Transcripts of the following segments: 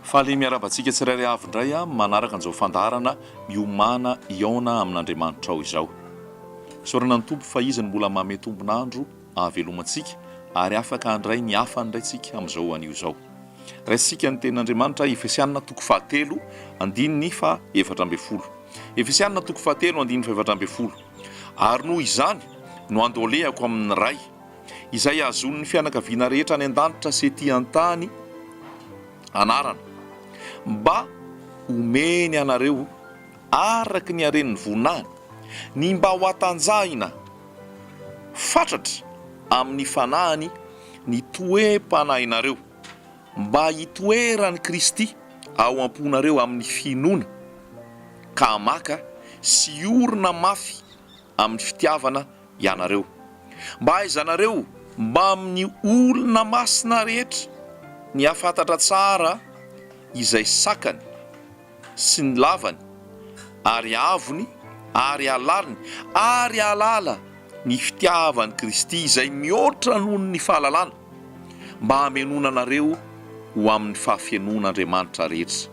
Faly miarahaba antsika tsirairay avy indray aho manaraka an'izao fandaharana Miomàna hihaona amin'Andriamanitrao izao. Isaorana ny Tompo fa Izy no mbola manome tombon'andro ahavelomantsika ary afaka handray ny hafany indray tsika amin'izao anio izao. Raisintsika ny tenin'Andriamanitra Efesiana toko fahatelo andininy faha 14. Efesiana toko fahatelo andininy faha 14. Ary noho izany no andolehako amin'ny Ray, izay hahazoan'ny fianakaviana rehetra any an-danitra sy ety an-tany anarana, mba homeny anareo araka ny haren'ny voninahiny, ny mba ho hatanjahina fatratra amin'ny fanahiny ny toe-panahinareo, mba hitoeran'i Kristy ao am-ponareo amin'ny finoana, ka hamaka sy hiorina mafy amin'ny fitiavana ianareo, mba hahaizanareo mbamin'ny olona masina rehetra ny hahafantatra tsara izay sakany sy ny lavany ary haavony ary halaliny ary hahalala ny fitiavan'i Kristy izay mihoatra noho ny fahalalana, mba hamenoana anareo ho amin'ny fahafenoan'Andriamanitra rehetra.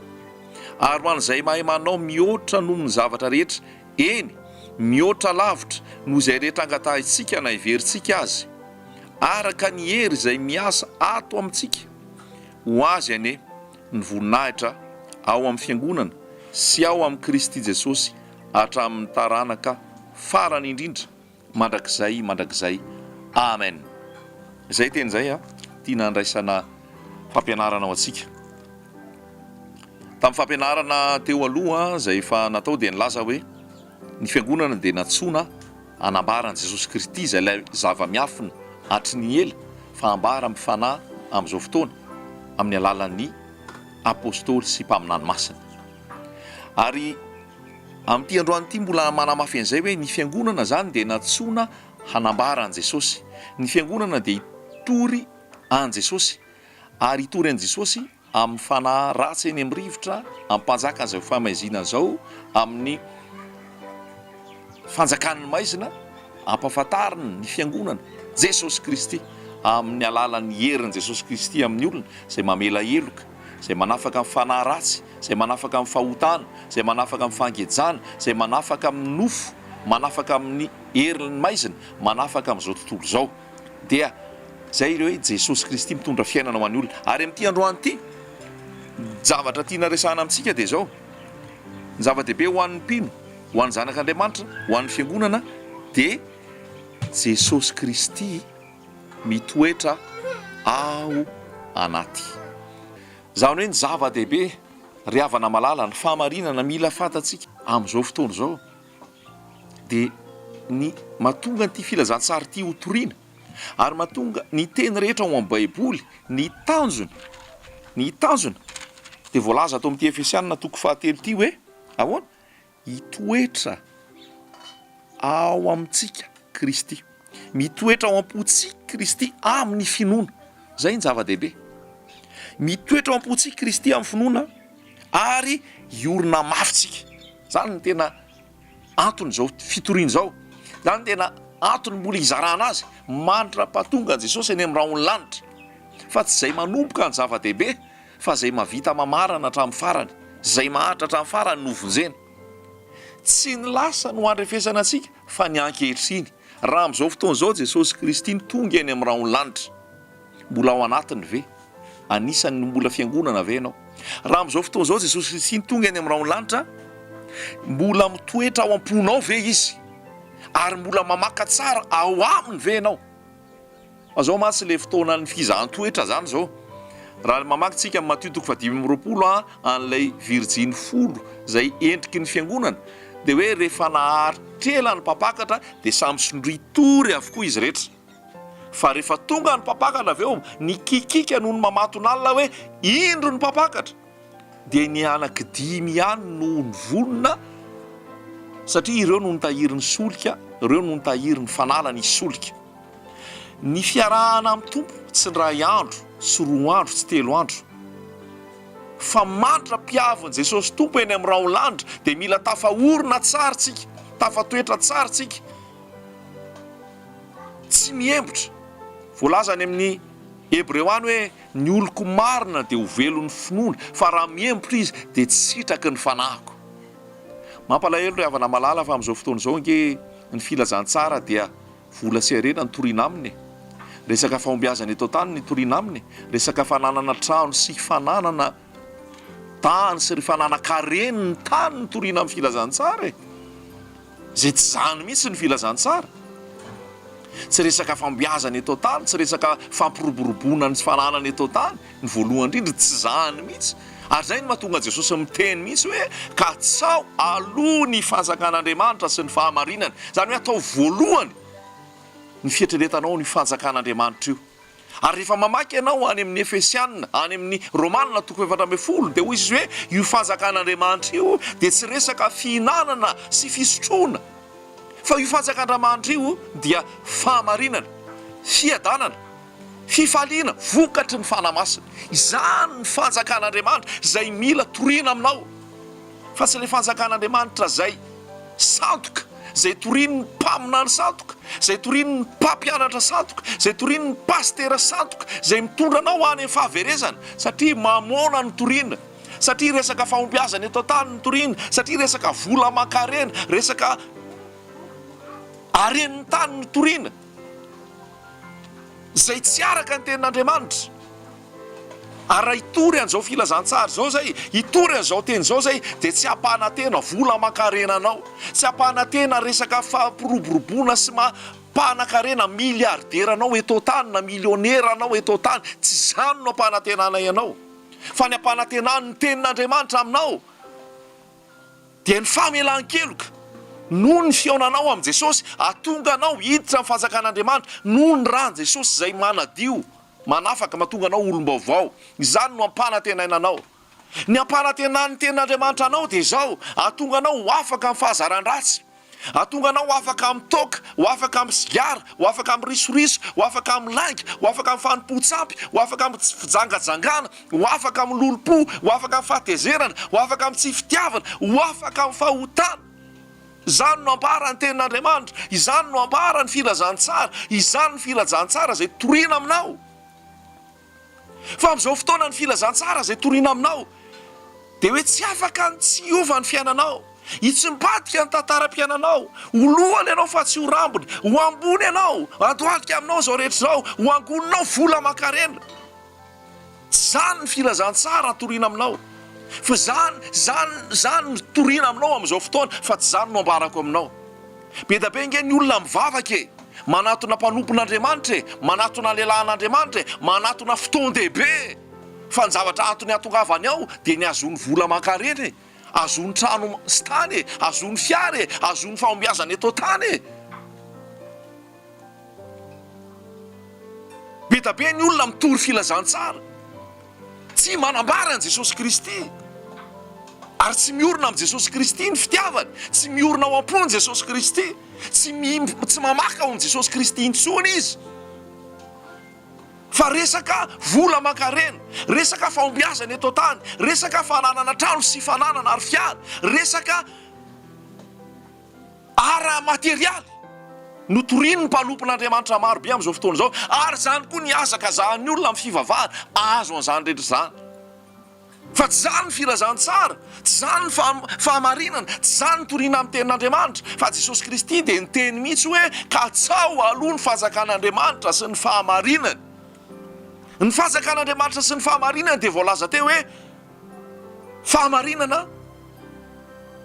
Ary ho an'izay mahay manao mihoatra noho ny zavatra rehetra, Eny, mihoatra lavitra noho izay rehetra angatahintsika na heverintsika azy, araka ny hery izay miasa ato amintsika. Ho Azy anie ny voninahitra ao amin'ny Fiangonana sy ao amin'i Kristy Jesosy hatramin'ny taranaka farany indrindra mandrakizay mandrakizay. Amen. Izay teny izay a, tiana handraisana fampianarana ho antsika. Tamin'ny fampianarana teo aloha izay efa natao dia nilaza hoe ny fiangonana dia nantsoina hanambara an'i Jesosy Kristy izay ilay zava-miafina hatry ny ela fa ambara amin'ny fanahy amin'izao fotoana amin'ny alalan'ny apostoly sy mpaminany masina. Ary amin'ity androany ity mbola manamafy an'izay hoe ny fiangonana izany dia nantsoina hanambara an'i Jesosy. Ny fiangonana dia hitory an'i Jesosy ary hitory an'i Jesosy amin'ny fanahy ratsy eny amin'ny rivotra, amin'ny mpanjaka an'izao fahamaizinana izao, amin'ny fanjakan'ny maizina, ampahafantariny ny fiangonana Jesosy Kristy amin'ny alalan'ny herin'i Jesosy Kristy amin'ny olona izay mamela heloka, izay manafaka amin'ny fanahy ratsy, izay manafaka amin'ny fahotana, izay manafaka amin'ny fahangejana, izay manafaka amin'ny nofo, manafaka amin'ny herin'ny maizina, manafaka amin'izao tontolo izao. Dia izay ilay hoe Jesosy Kristy mitondra fiainana ho an'ny olona. Ary amin'ity androany ity, ny zavatra tiana resahana amintsika dia izao, ny zava-dehibe ho an'ny mpino, ho an'ny zanak'Andriamanitra, ho an'ny fiangonana dia Jesosy Kristy mitoetra ao anaty. Izany hoe ny zava-dehibe ry havana malala, ny fahamarinana mila fantatsika amin'izao fotoana izao dia ny mahatonga an'ity filazantsara ity ho toriana ary mahatonga ny teny rehetra ao amin'ny Baiboly ny tanjony, ny tanjona dia voalaza ato amin'ity Efesianina toko fahatelo ity hoe ahoana? Hitoetra ao amintsika Kristy. Mitoetra ao am-pontsika Kristy amin'ny finoana. Izay ny zava-dehibe. Mitoetra ao am-pontsika Kristy amin'ny finoana ary hiorina mafy tsika. Izany no tena anton'izao fitoriana izao. Izany no tena antony mbola hizarana azy mandra-pahatonga an'i Jesosy eny amin'ny rahon'ny lanitra. Fa tsy izay manomboka ny zava-dehibe fa izay mahavita mamarana hatramin'ny farany, izay maharitra hatramin'ny farany no vonjena. Tsy ny lasa no handrefesana antsika fa ny ankehitriny. Raha amin'izao fotoana izao Jesosy Kristy no tonga eny amin'ny rahon'ny lanitra, mbola ao anatiny ve? Anisan'ny mbola fiangonana ve ianao? Raha amin'izao fotoana izao Jesosy Kristy no tonga eny amin'ny rahon'ny lanitra, mbola mitoetra ao am-ponao ve Izy? Ary mbola mamaka tsara ao aminy ve ianao? Fa zao mantsy le fotoanan'ny fizahan-toetra zany zao. Raha mamaky tsika amin'ny Matio toko faha-25 a, an'ilay virjiny folo izay endriky ny fiangonana, dia hoe rehefa naharitra ela ny mpampakatra dia samy sondrian-tory avokoa izy rehetra. Fa rehefa tonga ny mpampakatra avy eo, nikikika noho ny mamatonalina hoe indro ny mpampakatra! Dia ny anankidimy ihany no nivonona satria ireo no nitahiry ny solika, ireo no nitahiry ny fanala nisy solika. Ny fiarahana amin'ny Tompo tsy indray andro, tsy roa andro, tsy telo andro. Fa mandra-piavin'i Jesosy Tompo eny amin'ny rahon'ny lanitra dia mila tafaorina tsara tsika, tafatoetra tsara tsika, tsy mihembotra. Voalaza any amin'ny. Hebreo any hoe, Ny oloko marina dia ho velon'ny finoana, fa raha mihemotra izy dia tsy sitraky ny fanahiko. Mampalahelo ry havana malala fa amin'izao fotoana izao ange ny filazantsara dia vola sy harena no toriana aminy e! Resaka fahombiazana eto an-tany no itoriana aminy e! Resaka fananana trano sy fananana tany sy ry fananan-kareny ny tany no toriana amin'ny filazantsara e! Izay tsy izany mihitsy ny filazantsara. Tsy resaka fahombiazana eto an-tany, tsy resaka fampiroboroboana ny fananana eto an-tany, ny voalohany indrindra, tsy izany mihitsy. Ary izay no mahatonga an'i Jesosy miteny mihitsy hoe, Katsaho aloha ny fanjakan'Andriamanitra sy ny fahamarinany. Izany hoe ataovy voalohany ny fieritreretanao an'io fanjakan'Andriamanitra io. Ary rehefa mamaky ianao any amin'ny Efesiana, any amin'ny Romana toko 14, dia hoy izy hoe io fanjakan'Andriamanitra io dia tsy resaka fihinanana sy fisotroana, fa io fanjakan'Andramanitra io dia fahamarinana, fiadanana, fifaliana vokatry ny Fanahy Masina. Izany ny fanjakan'Andriamanitra izay mila toriana aminao. Fa tsy ilay fanjakan'Andriamanitra izay sandoka, izay torian'ny mpaminany sandoka, izay torian'ny mpampianatra sandoka, izay torian'ny pasitera sandoka, izay mitondra anao any amin'ny fahaverezana, satria mamôna no toriana, satria resaka fahombiazana eto an-tany no toriana, satria resaka vola aman-karena, resaka haren'ny tany no toriana, izay tsy araka ny tenin'Andriamanitra. Ary raha hitory an'izao filazantsara izao izay, hitory an'izao teny izao izay, dia tsy hampanantena vola aman-karena anao, tsy hampanantena resaka fampiroboroboana sy maha mpanan-karena miliaridera anao eto an-tany na milionera anao eto an-tany, tsy izany no ampanantenanay anao, fa ny ampanantenan'ny tenin'Andriamanitra aminao dia ny famelan-keloka noho ny fihaonanao amin'i Jesosy, hahatonga anao hiditra amin'ny fanjakan'Andriamanitra noho ny ran'i Jesosy izay manadio. Manafaka, mahatonga anao olom-baovao. Izany no ampanantenaina anao. Ny ampanantenan'ny Tenin'Andriamanitra anao dia izao, hahatonga anao ho afaka amin'ny fahazaran-dratsy, hahatonga anao ho afaka amin'ny toaka, ho afaka amin'ny sigara, ho afaka amin'ny risoriso, ho afaka amin'ny lainga, ho afaka amin'ny fanompoan-tsampy, ho afaka amin'ny fijangajangana, ho afaka amin'ny lolompo, ho afaka amin'ny fahatezerana, ho afaka amin'ny tsy fitiavana, ho afaka amin'ny fahotana. Izany no ambaran'ny Tenin'Andriamanitra, izany no ambaran'ny filazantsara, izany ny filazantsara izay torina aminao. Fa amin'izao fotoana ny filazantsara izay torina aminao dia hoe tsy afaka ny tsy hiova ny fiainanao, hitsimbadika ny tantaram-piainanao, ho lohany ianao fa tsy ho rambony, ho ambony ianao, handohalika aminao izao rehetra izao, ho angoninao vola aman-karena. Tsy izany ny filazantsara toriana aminao, fa izany, izany, izany no toriana aminao amin'izao fotoana, fa tsy izany no ambarako aminao. Be dia be ange ny olona mivavaka e, manatona mpanompon'Andriamanitra e, manatona lehilahin'Andriamanitra e, manatona fotoan-dehibe e, fa ny zavatra antony hahatongavany ao dia ny hahazoany vola aman-karena e, hahazoany trano sy tany e, hahazoany fiara e, hahazoany fahombiazana eto an-tany e. Be da be ny olona mitory filazantsara, tsy manambara an'i Jesosy Kristy, ary tsy miorina amin'i Jesosy Kristy ny fitiavany, tsy miorina ao am-pony Jesosy Kristy, tsy tsy mamaka ao amin'i Jesosy Kristy intsony izy, fa resaka vola aman-karena, resaka fahombiazana eto an-tany, resaka fananana trano sy fananana ary fiara, resaka ara-materialy no torian'ny mpanompon'Andriamanitra maro be amin'izao fotoana izao, ary izany koa ny hazakazahan'ny olona amin'ny fivavahana hahazo an'izany rehetra izany. Fa tsy izany ny filazantsara, tsy izany ny fahamarinana, tsy izany ny toriana amin'ny tenin'Andriamanitra, fa Jesosy Kristy dia niteny mihitsy hoe, Katsaho aloha ny fanjakan'Andriamanitra sy ny fahamarinany. Ny fanjakan'Andriamanitra sy ny fahamarinany dia voalaza teo hoe, Fahamarinana,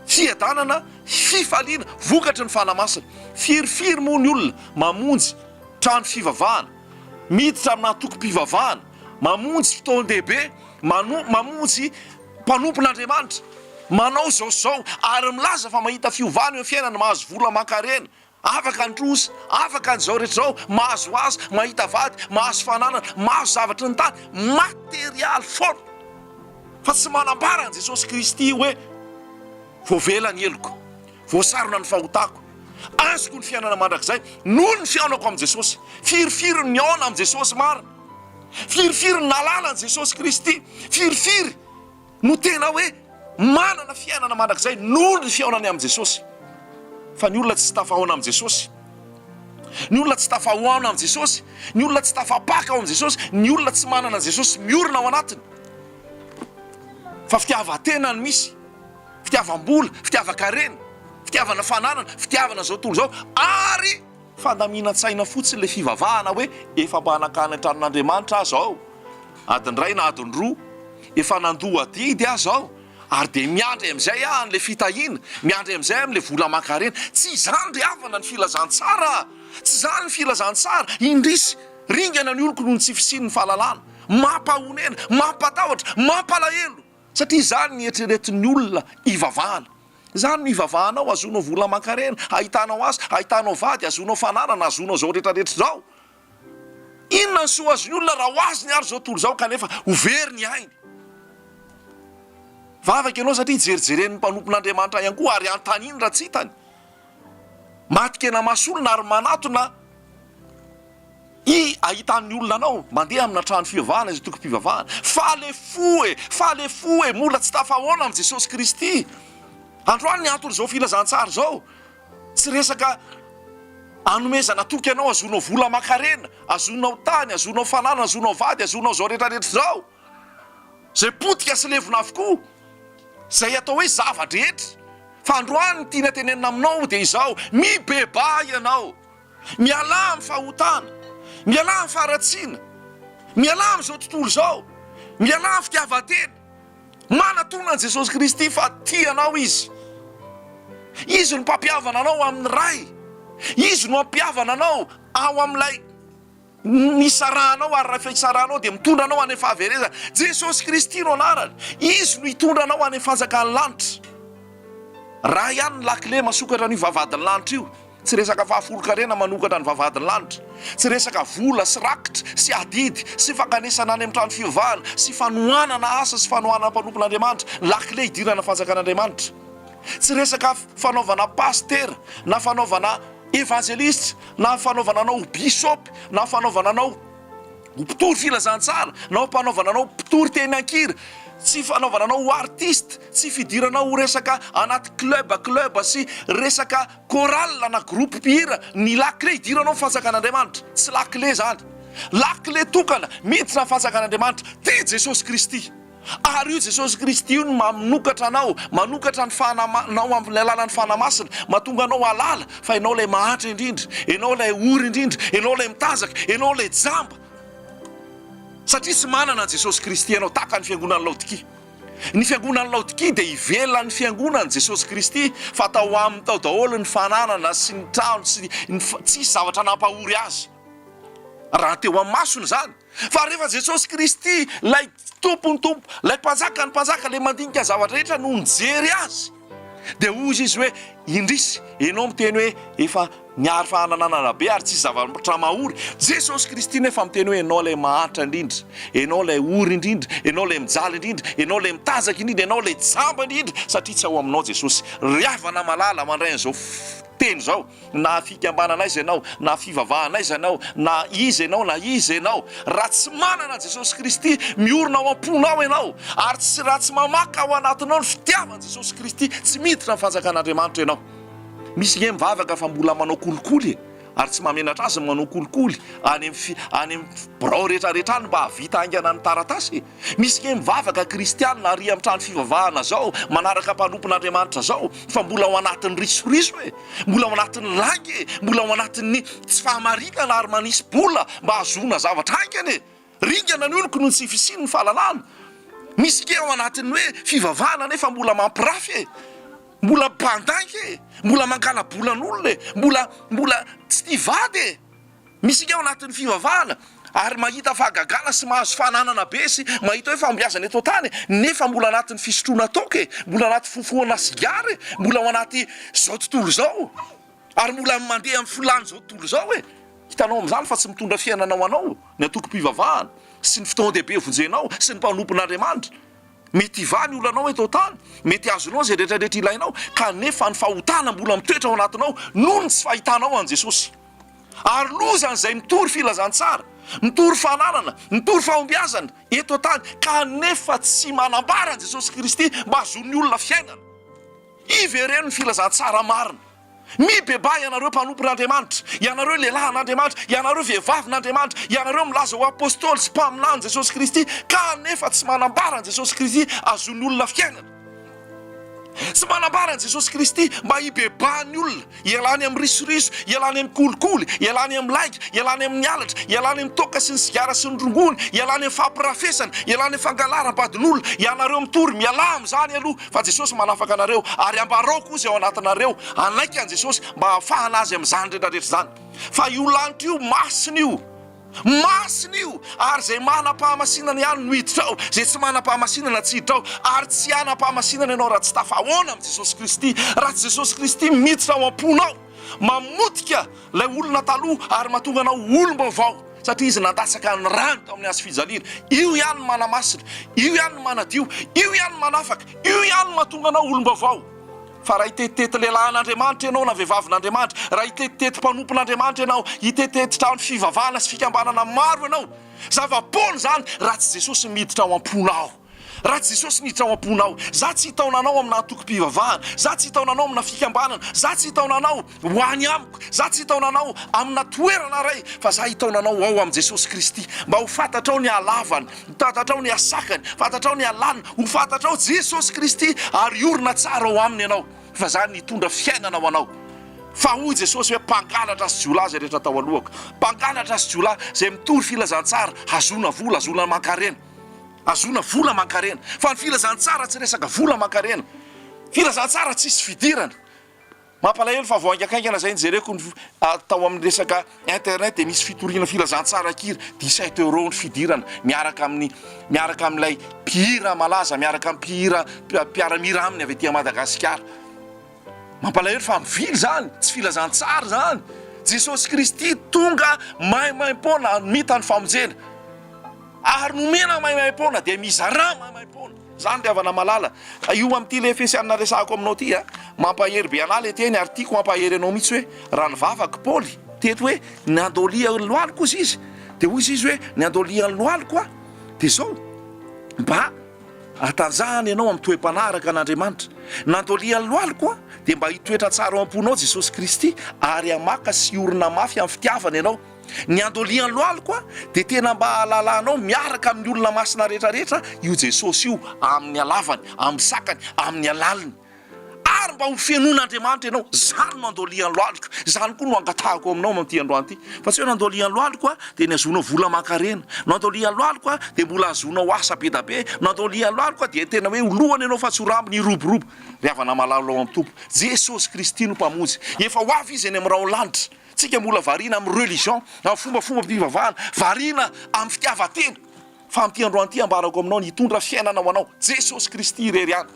fiadanana, fifaliana vokatry ny Fanahy Masina. Firifiry moa ny olona mamonjy trano fivavahana, miditra amina antokom-pivavahana, mamonjy fotoan-dehibe, mamonjy mpanompon'Andriamanitra, manao izao sy izao, ary milaza fa mahita fiovana eo amin'ny fiainany, mahazo vola aman-karena, Afaka ny trosa, afaka ny izao rehetra izao, mahazo asa, mahita vady, mahazo fananana, mahazo zavatry ny tany, materialy foana. Fa tsy manambara an'i Jesosy Kristy hoe voavela ny heloko, voasarona ny fahotako, azoko ny fiainana mandrakizay noho ny fihaonako amin'i Jesosy. Firifiry ny nihaona amin'i Jesosy marina? Firifiry ny nahalala an'i Jesosy Kristy? Firifiry no tena hoe manana fiainana mandrakizay noho ny fihaonany amin'i Jesosy. Fa ny olona tsy tafahaona amin'i Jesosy. Ny olona tsy tafahoana amin'i Jesosy, ny olona tsy tafapaka ao amin'i Jesosy, ny olona tsy manana an'i Jesosy miorina ao anatiny. Fa fitiavan-tena no misy, fitiavam-bola, fitiavan-karena, fitiavana fananana, fitiavana izao tontolo izao ary fandaminan-tsaina fotsiny ilay fivavahana hoe efa mba nankany an-tranon'Andriamanitra aho izao, adiny iray na adiny roa, efa nandoa adidy aho izao. Ary dia miandry amin'izay aho an'ilay fitahiana, miandry amin'izay aho amin'ilay vola aman-karena. Tsy izany ry havana ny filazantsara a! Tsy izany ny filazantsara! Indrisy, ringana ny oloko noho ny tsy fisian'ny fahalalana. Mampahonena, mampatahotra, mampalahelo! Satria izany ny eritreretin'ny olona hivavahana. Izany no hivavahanao, hahazoanao vola aman-karena, hahitanao asa, hahitanao vady, hahazoanao fananana, hahazoanao izao rehetrarehetra izao. Inona ny soa azon'ny olona raha ho azony ary izao tontolo izao kanefa ho very ny ainy? Vavaka ianao satria jerijeren'ny mpanompon'Andriamanitra ihany koa ary antaniny raha tsy hitany. Matin-kena maso olona ary manatona i ahitan'ny olona anao mandeha amina trano fivavahana izay tokom-pivavahana. Faly fo e! Faly fo e! Mbola tsy tafahaona amin'i Jesosy Kristy. Androany ny anton'izao filazantsara izao. Tsy resaka anomezana toky anao azonao vola aman-karena, azonao tany, azonao fananana, azonao vady, azonao izao rehetra rehetra izao. Izay potika sy levona avokoa. Izay atao hoe zava-drehetra. Fa androany ny tiana tenenina aminao dia izao, mibebaha ianao. Mialà amin'ny fahotana. Mialà amin'ny faharatsiana. Mialà amin'izao tontolo izao. Mialà amin'ny fitiavan-tena. Manatona an'i Jesosy Kristy fa tia anao Izy. Izy no mpampihavana anao amin'ny Ray. Izy no hampihavana anao ao amin'ilay nisarahanao ary raha fisarahanao dia mitondra anao any amin'ny fahaverezana. Jesosy Kristy no anarany. Izy no hitondra anao any amin'ny fanjakan'ny lanitra. Raha ihany ny lakile masokatra an'io vavahadin'ny lanitra io. Tsy resaka fahafolonkarena manokatra ny vavahadin'ny lanitra. Tsy resaka vola sy rakitra sy adidy sy fankanesana any amin'ny trano fivavahana sy fanohanana asa sy fanohanana mpanompon'Andriamanitra ny lakile hidirana fanjakan'Andriamanitra. Tsy resaka fanaovana pasitera na fanaovana evanjelistra na fanaovana anao ho bisopy na fanaovana anao ho mpitory filazantsara na ho mpanaovana anao mpitory teny an-kira, tsy fanaovana anao ho artiste, tsy fidiranao ho resaka anaty club club sy resaka Chorale na groupe mpihira ny lakile hidiranao ny fanjakan'Andriamanitra. Tsy lakile izany. Lakile tokana miditra ny fanjakan'Andriamanitra dia Jesosy Kristy. Ary io Jesosy Kristy io no manokatra anao, manokatra ny fananao amin'ny alalan'ny Fanahy Masina, mahatonga anao hahalala fa ianao ilay mahantra indrindra, ianao ilay ory indrindra, ianao ilay mitanjaka, ianao ilay jamba. Satria tsy manana an'i Jesosy Kristy ianao, tahaka ny fiangonan'i Laodikia. Ny fiangonan'i Laodikia dia ivelan'ny fiangonan'i Jesosy Kristy, fa tao aminy tao daholo ny fananana sy ny trano sy ny tsisy zavatra nampahory azy raha teo amin'ny masony izany. Fa rehefa Jesosy Kristy, ilay Tompon'ny tompo, ilay Mpanjakan'ny mpanjaka, ilay mandinika ny zavatra rehetra no nijery azy, Dia hoy izy hoe, Indrisy, ianao miteny hoe efa niary fahanananana be ary tsisy zavatra mahory. Jesosy Kristy nefa miteny hoe ianao ilay mahantra indrindra, ianao ilay ory indrindra, ianao ilay mijaly indrindra, ianao ilay mitanjaka indrindra, ianao ilay jamba indrindra, satria tsy ao aminao Jesosy. Ry havana malala, mandray an'izao teny izao. Na fikambanana aiza ianao, na fivavahana aiza ianao, na iza ianao na iza ianao, raha tsy manana an'i Jesosy Kristy miorina ao am-ponao ianao, ary tsy raha tsy mamaka ao anatinao ny fitiavan'i Jesosy Kristy, tsy miditra ny fanjakan'Andriamanitra ianao. Misy nge mivavaka fa mbola manao kolikoly e, ary tsy mahamenatra azy ny manao kolikoly any amin'ny any amin'ny birao rehetra rehetra any mba hahavita haingana ny taratasy e. Misy nge mivavaka kristianina ary amin'ny trano fivavahana zao, manaraka mpanompon'Andriamanitra zao, fa mbola ao anatin'ny risoriso e. Mbola ao anatin'ny lainga e! Mbola ao anatin'ny tsy fahamarinana ary manisy bola mba hahazoana zavatra haingana e! Ringana ny oloko noho ny tsy fisian'ny fahalalana. Misy nge ao anatin'ny hoe fivavahana nefa mbola mampirafy e! Mbola mpandainga e! Mbola mangala-bolan'olona e! Mbola mbola tsy tia vady e! Misy ingahy ao anatin'ny fivavahana ary mahita fahagagana sy mahazo fananana be sy mahita hoe fahombiazana eto an-tany nefa mbola anatin'ny fisotroana toaka e, mbola anaty fofohana sigara e, mbola ao anaty izao tontolo izao ary mbola mandeha amin'ny filàn'izao tontolo izao e. Hitanao amin'izany fa tsy mitondra fiainana ho anao ny antokom-pivavahana sy ny fotoan-dehibe vonjenao sy ny mpanompon'Andriamanitra. Mety hivaha ny olanao eto an-tany, mety azonao izay rehetra rehetra ilainao kanefa ny fahotana mbola mitoetra ao anatinao noho ny tsy fahitanao an'i Jesosy. Ary lozan'izay mitory filazantsara, mitory fananana, mitory fahombiazana eto an-tany kanefa tsy manambara an'i Jesosy Kristy mba hahazoan'ny olona fiainana. Ivereno ny filazantsara marina. Mibebaha ianareo mpanompon'Andriamanitra, ianareo lehilahin'Andriamanitra, ianareo vehivavin'Andriamanitra, ianareo milaza ho apostoly sy mpaminany Jesosy Kristy kanefa tsy manambara an'i Jesosy Kristy ahazoan'ny olona fiainana. Tsy manambara an'i Jesosy Kristy mba hibebahan'ny olona, hialany amin'ny risoriso, hialany amin'ny kolikoly, hialany amin'ny lainga, hialany amin'ny halatra, hialany amin'ny toaka sy ny sigara sy ny rongony, hialany amin'ny fampirafesana, hialany amin'ny fangalaram-badin'olona. Ianareo mitory, mialà amin'izany aloha fa Jesosy manafaka anareo ary ambarao koa izay ao anatinareo hanaiky an'i Jesosy mba hahafahana azy amin'izany rehetra rehetra izany. Fa io lanitra io masina io. Masina io, ary izay manam-pahamasinana ihany no hiditra ao, izay tsy manam-pahamasinana tsy hiditra ao, ary tsy hanam-pahamasinana ianao raha tsy tafahaona amin'i Jesosy Kristy, raha tsy Jesosy Kristy miditra ao am-ponao, mamotika ilay olona taloha ary mahatonga anao ho olom-baovao, satria Izy nandatsaka ny rany tao amin'ny hazo fijaliana. Io ihany no manamasina, io ihany no manadio, io ihany no manafaka, io ihany no mahatonga anao ho olom-baovao. Fa raha hitetitety lehilahin'Andriamanitra ianao na vehivavin'Andriamanitra, raha hitetitety mpanompon'Andriamanitra ianao, hitetitety trano fivavahana sy fikambanana maro ianao, zava-poana izany raha tsy Jesosy miditra ao am-ponao. Raha tsy Jesosy miditra ao am-ponao. Za tsy hitaona anao amina antokom-pivavahana, za tsy hitaona anao amina fikambanana, za tsy hitaona anao ho any amiko, za tsy hitaona anao amina toerana iray, fa za hitaona anao ao amin'i Jesosy Kristy, mba ho fantatrao ny halavany, Ho fantatrao ny hasakany, fantatrao ny halaliny, ho fantatrao Jesosy Kristy ary hiorina tsara ao aminy ianao, fa zany hitondra fiainana ho anao. Fa hoy Jesosy hoe mpangalatra sy jiolahy izay rehetra tao alohako, mpangalatra sy jiolahy izay mitory filazantsara hazoana vola, hazoana aman-karena, hazoana vola aman-karena. Fa ny filazantsara tsy resaka vola aman-karena, filazantsara tsisy fidirana. Mampalahelo fa vao haingakaingana zay nijereko ny tao amin'ny resaka internet dia misy fitoriana filazantsara an-kira, 17 euros ny fidirana miaraka amin'ny miaraka amin'ilay mpihira malaza miaraka amin'ny mpihira mpiara-mihira aminy avy aty Madagasikara. Mampalahelo fa mivily zany, tsy filazantsara zany. Jesosy Kristy tonga maimaimpoana hamita ny famonjena ary nomena maimaimpoana dia mizarà maimaimpoana. Zany ry havana malala a, io amin'ity le Efesianina resahako aminao ity a, mampahery be anah le teny ary tiako hampahery anao mihitsy hoe raha nivavaka Paoly teto hoe nandolia ny lohaliko ozy izy de hoy izy hoe nandolia ny lohaliko aho de zao mba hatanjahana ianao amin'ny toe-panahy araka an'Andriamanitra, nandolia ny lohaliko aho de mba hitoetra tsara ao am-ponao Jesosy Kristy ary hamaka sy hiorina mafy amin'ny fitiavana ianao. Ny andolian'ny lohaliko a, dia tena mba hahalalanao miaraka amin'ny olona masina rehetra rehetra io Jesosy io amin'ny halavany, amin'ny sakany, amin'ny halaliny. Ary mba ho fenoin'Andriamanitra ianao. Izany no andolian'ny lohaliko. Izany koa no angatahako aminao amin'ity androany ity. Fa tsy hoe nandolian'ny lohaliko a, dia ny hahazoanao vola aman-karena. Nandolian'ny lohaliko a, dia mbola hahazoanao asa be da be. Nandolian'ny lohaliko a, dia tena hoe ho lohany ianao fa tsy ho rambony hiroborobo. Ry havana malala ao amin'ny Tompo, Jesosy Kristy no Mpamonjy. Efa ho avy Izy eny amin'ny rahon'ny lanitra. Tsika mbola variana amin'ny religion, amin'ny fombafombam-pivavahana, variana amin'ny fitiavan-tena. Fa amin'ity androany ity ambarako aminao ny hitondra fiainana ho anao, Jesosy Kristy irery ihany.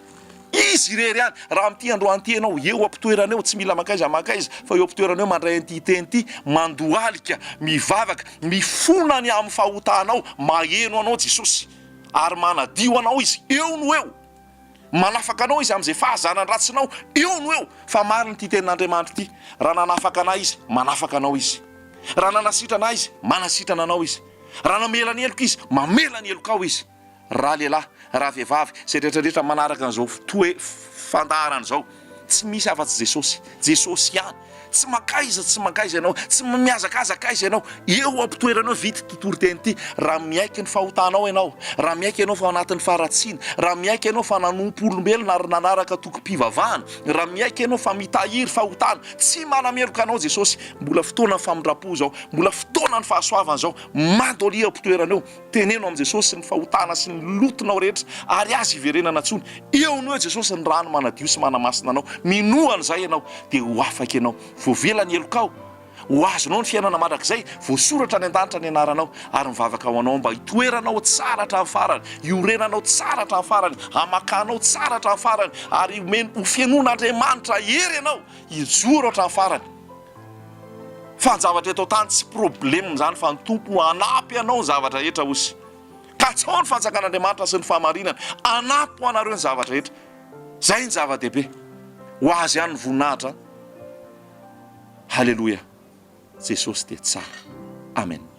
Izy irery ihany. Raha amin'ity androany ity ianao eo am-pitoerana eo, tsy mila mankaiza mankaiza, fa eo am-pitoerana eo mandray an'ity teny ity, mandohalika, mivavaka, mifona ny amin'ny fahotanao, maheno anao Jesosy ary manadio anao Izy eo no eo. Manafaka anao Izy amin'izay fahazaran-dratsinao eo no eo. Fa marina ity tenin'Andriamanitra ity, raha nanafaka anay Izy, manafaka anao Izy. Raha nanasitrana ahy Izy, manasitrana anao Izy. Raha namela ny heloka Izy, mamela ny helokao Izy. Raha lehilahy, raha vehivavy, izay rehetra rehetra manaraka an'izao toe fandaharana izao, tsy misy afa-tsy Jesosy. Jesosy ihany. Tsy mankaiza tsy mankaiza ianao, tsy mihazakazaka aiza ianao, eo am-pitoerana eo vita ity toriteny ity, raha miaiky ny fahotanao ianao, raha miaiky ianao fa ao anatin'ny faharatsiana, raha miaiky ianao fa nanompo olombelona ary nanaraka tokim-pivavahana, raha miaiky ianao fa mitahiry fahotana, tsy manameloka anao Jesosy, mbola fotoanan'ny famindram-po izao, mbola fotoanan'ny fahasoavana izao, mandolia eo am-pitoerana eo, Teneno amin'i Jesosy ny fahotana sy ny lotonao rehetra ary aza iverenana intsony. Eo no eo Jesosy ny rano manadio sy manamasina anao. Minoa an'izay ianao dia ho afaka ianao. Voavela ny helokao. Ho azonao ny fiainana mandrakizay. Voasoratra any an-danitra ny anaranao ary mivavaka ho anao mba hitoeranao tsara hatramin'ny farany, hiorenanao tsara hatramin'ny farany, hamakanao tsara hatramin'ny farany ary homeny ho fenoin'Andriamanitra hery ianao hijoro hatramin'ny farany. Fa ny zavatra eto an-tany tsy problème izany fa ny Tompo hanampy anao ny zavatra rehetra ozy. Katsaho ny fanjakan'Andriamanitra sy ny fahamarinany, hanampy ho anareo ny zavatra rehetra. Zay ny zava-dehibe. Ho azy ihany ny voninahitra. Haleloia. Jesosy dia tsara. Amen.